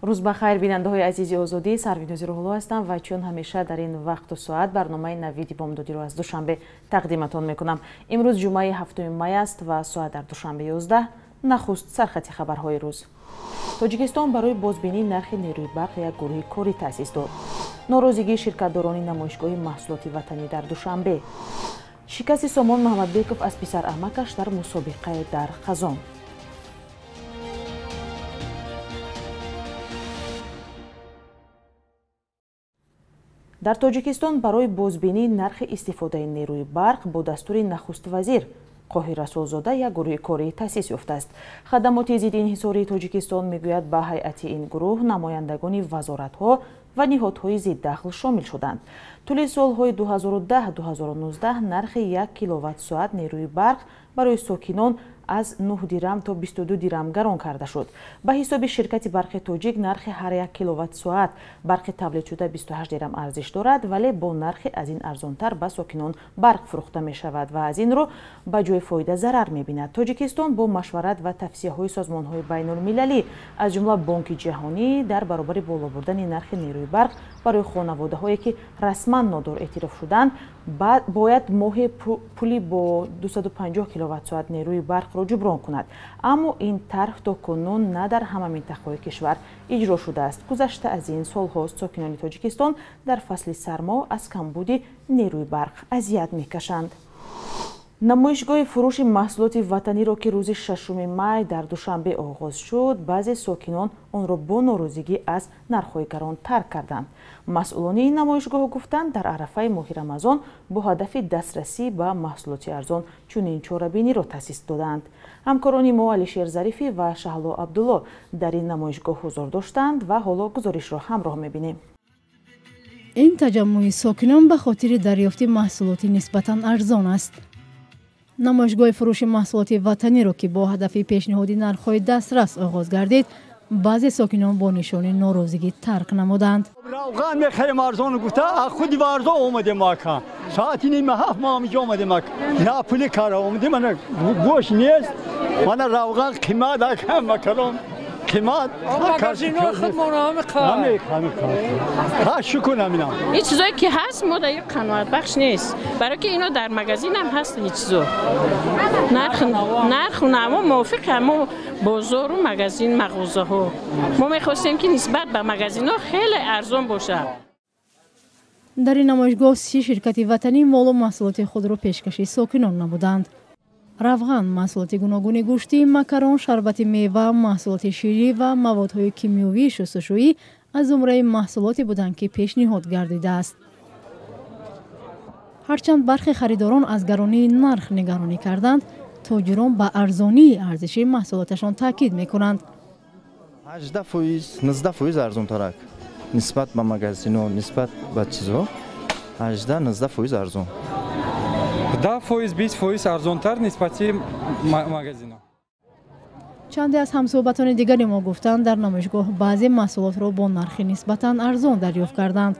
Рӯз ба хайр, бинандаҳои азизи Озодӣ. Сарвинози Рӯҳулло ҳастам ва чун ҳамеша дар ин вақту соат барномаи Навиди бомдодиро аз Душанбе тақдиматон мекунам. Имрӯз ҷумъаи 7 май аст ва соат дар Душанбе 11. Нахуст сархати хабарҳои рӯз. Тоҷикистон барои бозбинии нархи нерӯи барқ як гурӯҳи корӣ таъсис дод. Норозигии ширкатдорони намоишгоҳи маҳсулоти ватанӣ дар Душанбе. Шикасти Сомон Муҳаммадбеков аз писарамакаш дар мусобиқае дар Қазон. Дар Тоҷикистон барои бозбинии нархи истифодаи нерӯи барқ бо дастури нахуствазир Қоҳир Расулзода як гурӯҳи корӣ таъсис ёфтааст. Хадамоти зидди инҳисории Тоҷикистон мегӯяд, ба ҳайати ин гурӯҳ намояндагони вазоратҳо ва ниҳодҳои зиддахл шомил шуданд. Тӯли солҳои 2010-2019 нархи 1 киловатт-соат нерӯи барқ барои сокинон аз 9 дирам то 22 дирам гарон карда шуд. Ба ҳисоби ширкати барқи тоҷик нархи ҳар 1 киловатт-соат барқи тавлидшуда 28 дирам арзиш дорад, вале бо нархи аз ин арзонтар ба сокинон барқ фурӯхта мешавад ва аз ин рӯ ба ҷои фоида зарар мебинад. Тоҷикистон бо машварат ва тавсияҳои созмонҳои байнулмилалӣ, аз ҷумла Бонки Ҷаҳонӣ, дар баробари боло бурдани нархи нерӯи барқ барои хонаводаҳое ки расман нодор эътироф шуданд, бояд моҳе пули бо 250 киловатт-соат нерӯи барқро ҷуброн кунад. Аммо ин тарҳ то кунун на дар ҳама минтақаҳои кишвар иҷро шудааст. Гузашта аз ин, солҳост сокинони Тоҷикистон дар фасли сармо аз камбуди нерӯи барқ азият мекашанд. Намоишгоҳи фурӯши маҳсулоти ватаниро, ки рӯзи 6 май дар Душанбе оғоз шуд, баъзе сокинон онро бо норозигӣ аз нархҳои гарон тарк карданд. Масъулони ин намоишгоҳ гуфтанд, дар арафаи моҳи Рамазон бо ҳадафи дастрасӣ ба маҳсулоти арзон чунин чорабиниро таъсис додаанд. Ҳамкорони мо Алишер Зарифӣ ва Шаҳло Абдулло дар ин намоишгоҳ ҳузур доштанд ва ҳоло гузоришро ҳамроҳ мебинем. Ин таҷаммуи сокинон ба хотири дарёфти маҳсулоти нисбатан арзон аст. Намоишгоҳи фурӯши маҳсулоти ватаниро, ки бо ҳадафи пешниҳоди нархҳои дастрас оғоз гардид, баъзе сокинон бо нишони норозигӣ тарк намуданд. Равған мехарем арзон гуфта, худи ба арзон омадем ака. Соати 6:30 мо ҳамиҷо омадем ака. На пули кара омадем, мана гӯшт нест, мана равған қимат ака, макарон қимат. Магазинҳо худмон ҳами қа. Шукр ҳамина. Ин чизое ки ҳаст мо дар қаноатбахш нест. Барои ки ино дар магазин ҳам ҳаст ин чизо. Нарху наво мувофиқ ҳамо бозору магазин, мағозаҳо. Мо мехостем ки нисбат ба магазинҳо хеле арзон бошад. Дар ин намоишгоҳ 30 ширкати ватанӣ молу маҳсулоти худро пешкаши сокинон намуданд. Равған, маҳсулоти гуногуни гӯштӣ, макарон, шарбати мева, маҳсулоти ширӣ ва маводҳои кимиёвии шустушӯӣ аз зумраи маҳсулоте буданд, ки пешниҳод гардидааст. Ҳарчанд бархе харидорон аз гаронии нарх нигаронӣ карданд, тоҷирон ба арзонии арзиши маҳсулоташон таъкид мекунанд. 18%, 19% арзонтарак нисбат ба магазино, нисбат ба чизҳо 18-19% арзон. 10%, 20% арзонтар нисбати магазино. Чанде аз ҳамсӯҳбатони дигари мо гуфтанд, дар намоишгоҳ баъзе маҳсулотро бо нархи нисбатан арзон дарёфт карданд.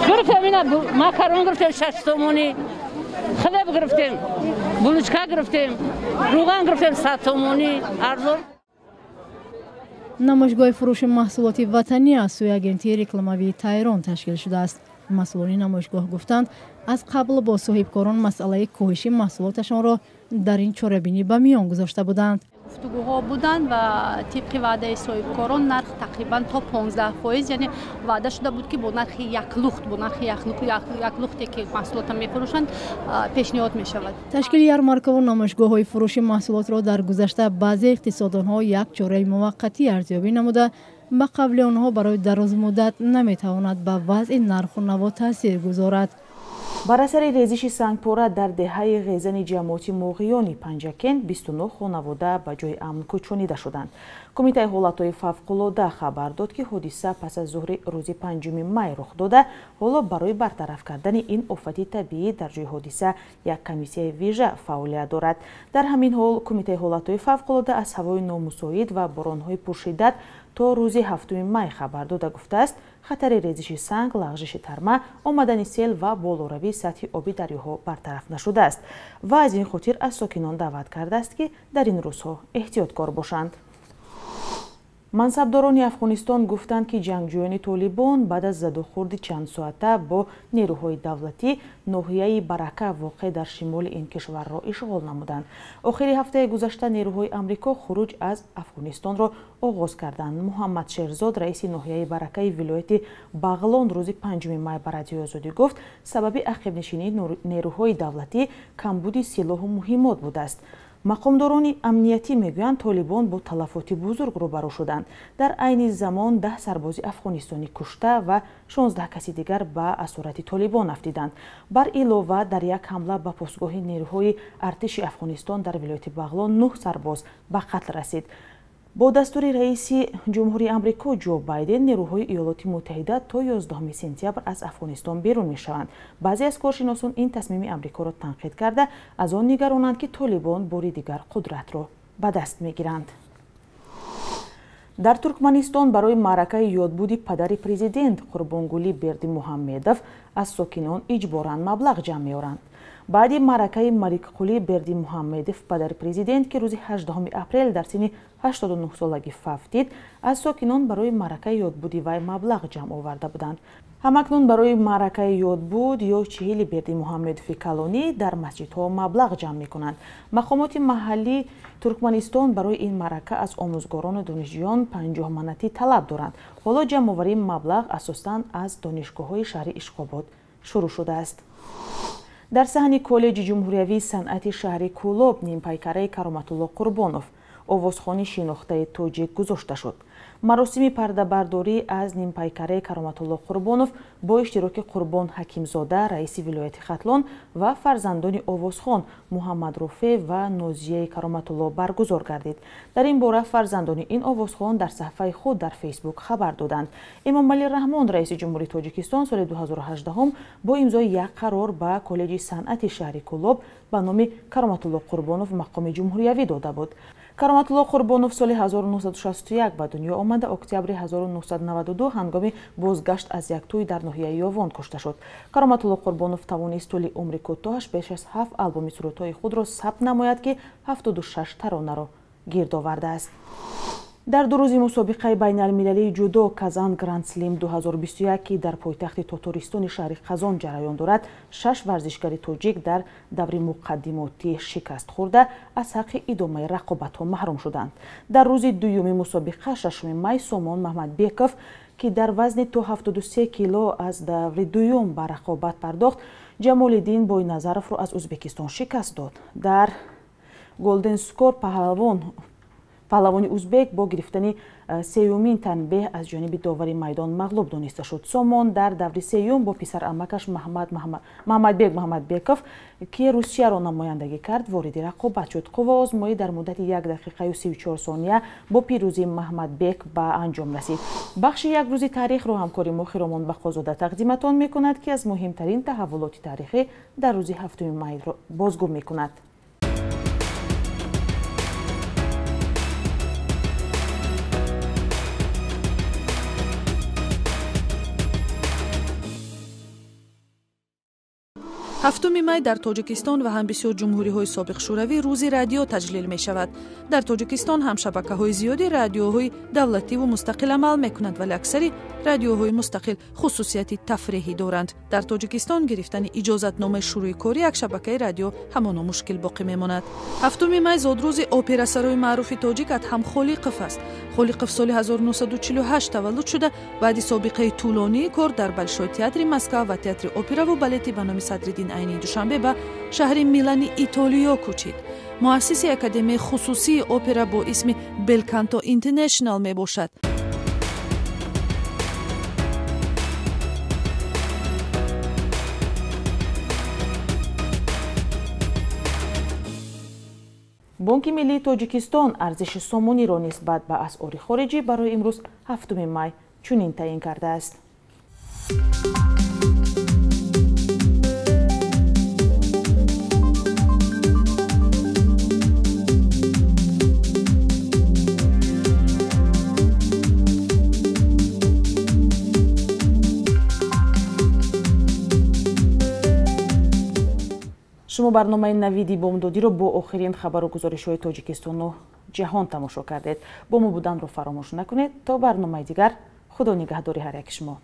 Гирифтем ина макарон гирифтем 6 сомонӣ, хлеб гирифтем, булочка гирифтем, равған гирифтем 100 сомонӣ арзон. Намоишгоҳи фурӯши маҳсулоти ватанӣ аз сӯи агентии рекламавии Тайрон ташкил шудааст. Масъулони намоишгоҳ гуфтанд, аз қабл бо соҳибкорон масъалаи коҳиши маҳсулоташонро дар ин чорабинӣ ба миён гузошта буданд. Гуфтугӯҳо буданд ва тибқи ваъдаи соҳибкорон нарх тақрибан то 15%, яъне ваъда шуда буд, ки бо нархи яклухт, бо нархи яклухте ки маҳсулотро мефурӯшанд, пешниҳод мешавад. Ташкили ярмаркаву намоишгоҳҳои фурӯши маҳсулотро дар гузашта баъзе иқтисоддонҳо як чораи муваққатӣ арзёбӣ намуда, ба қавли онҳо барои дарозмуддат наметавонад ба вазъи нарху наво таъсир гузорад. Бар асари резиши сангпора дар деҳаи Ғезани ҷамоати Моғиёни Панҷакент 29 хонавода ба ҷои амн кӯчонида шуданд. Кумитаи ҳолатҳои фавқулода хабар дод, ки ҳодиса пас аз зуҳри рӯзи 5 май рух дода, ҳоло барои бартараф кардани ин офати табиӣ дар ҷои ҳодиса як комиссияи вижа фаъолият дорад. Дар ҳамин ҳол Кумитаи ҳолатҳои фавқулода аз ҳавои номусоид ва боронҳои пуршиддат то рӯзи 7 май хабар дода гуфтааст, хатари резиши санг, лағжиши тарма, омадани сел ва болоравии сатҳи оби дарёҳо бартараф нашудааст ва аз ин хотир аз сокинон даъват кардааст, ки дар ин рӯзҳо эҳтиёткор бошанд. Мансабдорони Афғонистон гуфтанд, ки ҷангҷӯёни Толибон баъд аз задухӯрди чандсоата бо нерӯҳои давлатӣ ноҳияи Барака воқеъ дар шимоли ин кишварро ишғол намуданд. Охири ҳафтаи гузашта нерӯҳои Амрико хуруҷ аз Афғонистонро оғоз карданд. Муҳаммад Шерзод, раиси ноҳияи Баракаи вилояти Бағлон, рӯзи 5 май ба Радиои Озодӣ гуфт, сабаби ақибнишинии нерӯҳои давлатӣ камбуди силоҳу муҳиммот будааст. Мақомдорони амниятӣ мегӯянд, Толибон бо талафоти бузург рӯбарӯ шуданд. Дар айни замон 10 сарбози афғонистонӣ кушта ва 16 каси дигар ба асорати Толибон афтиданд. Бар илова, дар як ҳамла ба постгоҳи нерӯҳои артиши Афғонистон дар вилояти Бағлон 9 сарбоз ба қатл расид. Бо дастури раиси ҷумҳури Амрико Ҷо Байден, нерӯҳои Иёлоти Муттаҳида то 11 сентябр аз Афғонистон берун мешаванд. Баъзе аз коршиносон ин тасмими Амрикоро танқид карда, аз он нигаронанд, ки Толибон бори дигар қудратро ба даст мегиранд. Дар Туркманистон барои маъракаи ёдбуди падари президент Қурбонгулӣ Бердимуҳаммедов аз сокинон иҷборан маблағ ҷамъ меоранд. Баъди маъракаи Маликқулӣ Бердимуҳаммедов, падари президент, ки рӯзи 18 апрел дар синни 89-солагӣ фавтид, аз сокинон барои маъракаи ёдбуди вай маблағ ҷамъ оварда буданд. Ҳамакнун барои маъракаи ёдбуд ё чиҳили Бердимуҳаммедови калонӣ дар масҷидҳо маблағ ҷамъ мекунанд. Мақомоти маҳаллии Туркманистон барои ин маърака аз омӯзгорону донишҷӯён 50 манатӣ талаб доранд. Ҳоло ҷамъоварии маблағ асосан аз донишгоҳҳои шаҳри Ишқобод шурӯъ шудааст. Дар саҳни коллеҷи ҷумҳуриявии санъати шаҳри Кӯлоб нимпайкараи Кароматулло Қурбонов, овозхони шинохтаи тоҷик, гузошта шуд. Маросими пардабардорӣ аз нимпайкараи Кароматулло Қурбонов бо иштироки Қурбон Ҳакимзода, раиси вилояти Хатлон, ва фарзандони овозхон Муҳаммадруфе ва Нозияи Кароматулло баргузор гардид. Дар ин бора фарзандони ин овозхон дар саҳифаи худ дар Фейсбук хабар доданд. Эмомалӣ Раҳмон, раиси ҷумҳурии Тоҷикистон, соли 2018 бо имзои як қарор ба коллеҷи санъати шаҳри Кӯлоб ба номи Кароматулло Қурбонов мақоми ҷумҳуриявӣ дода буд. Кароматулло Қурбонов соли 1961 ба дунё омада, октябри 1992 ҳангоми бозгашт аз як тӯй дар ноҳияи Ёвон кушта шуд. Кароматулло Қурбонов тавонист тӯли умри кӯтоҳаш беш аз 7 албоми сурудҳои худро сабт намояд, ки 76 таронаро гирд овардааст. Дар ду рӯзи мусобиқаи байналмилалии ҷудо Казан Гранд Слим 2021, ки дар пойтахти Тотористони шаҳри Қазон ҷараён дорад, 6 варзишгари тоҷик дар даври муқаддимотӣ шикаст хӯрда, аз ҳаққи идомаи рақобатҳо маҳрум шуданд. Дар рӯзи дуюми мусобиқа, 6 май, Сомон Маҳмадбеков, ки дар вазни то 73 кило аз даври дуюм ба рақобат пардохт, Ҷамолиддин Бойназаровро аз Ӯзбекистон шикаст дод. Дар Голден Скор паҳлавони узбек бо гирифтани сеюмин танбеҳ аз ҷониби довари майдон мағлуб дониста шуд. Сомон дар даври сеюм бо писарамакаш Маҳмадбек Маҳмадбеков, ки Русияро намояндагӣ кард, вориди рақобат шуд. Қувваозмоӣ дар муддати 1 дақиқаю 34 сония бо пирӯзии Маҳмадбек ба анҷом расид. Бахши як рӯзи таърихро ҳамкори мо Хиромон Бақозода тақдиматон мекунад, ки аз муҳимтарин таҳаввулоти таърихӣ дар рӯзи 7 майро бозгӯ мекунад. 7 май дар Тоҷикистон ва ҳам бисёр ҷумҳуриҳои собиқ Шӯравӣ рӯзи радио таҷлил мешавад. Дар Тоҷикистон ҳам шабакаҳои зиёди радиоҳои давлативу мустақил амал мекунанд, вале аксари радиоҳои мустақил хусусияти тафреҳӣ доранд. Дар Тоҷикистон гирифтани иҷозатномаи шурӯи кори як шабакаи радио ҳамоно мушкил боқӣ мемонад. 7 май зодрӯзи операсарои маъруфи тоҷик Адҳам Холиқов аст. Холиқов соли 1948 таваллуд шуда, баъди собиқаи тӯлонии кор дар Большой театри Москва ва театри операву балети ба номи Садриддин Айнии Душанбе ба шаҳри Милани Итолиё кӯчид. Муассиси Академияи хусусии опера бо исми Белканто Интернешнал мебошад. Бонки миллии Тоҷикистон арзиши сомониро нисбат ба асъори хориҷӣ барои имрӯз 7 май чунин таъин кардааст. Шумо барномаи Навиди бомдодиро бо охирин хабару гузоришҳои Тоҷикистону Ҷаҳон тамошо кардед. Бо мо буданро фаромӯш накунед. То барномаи дигар, Худо нигаҳдори ҳар яки шумо.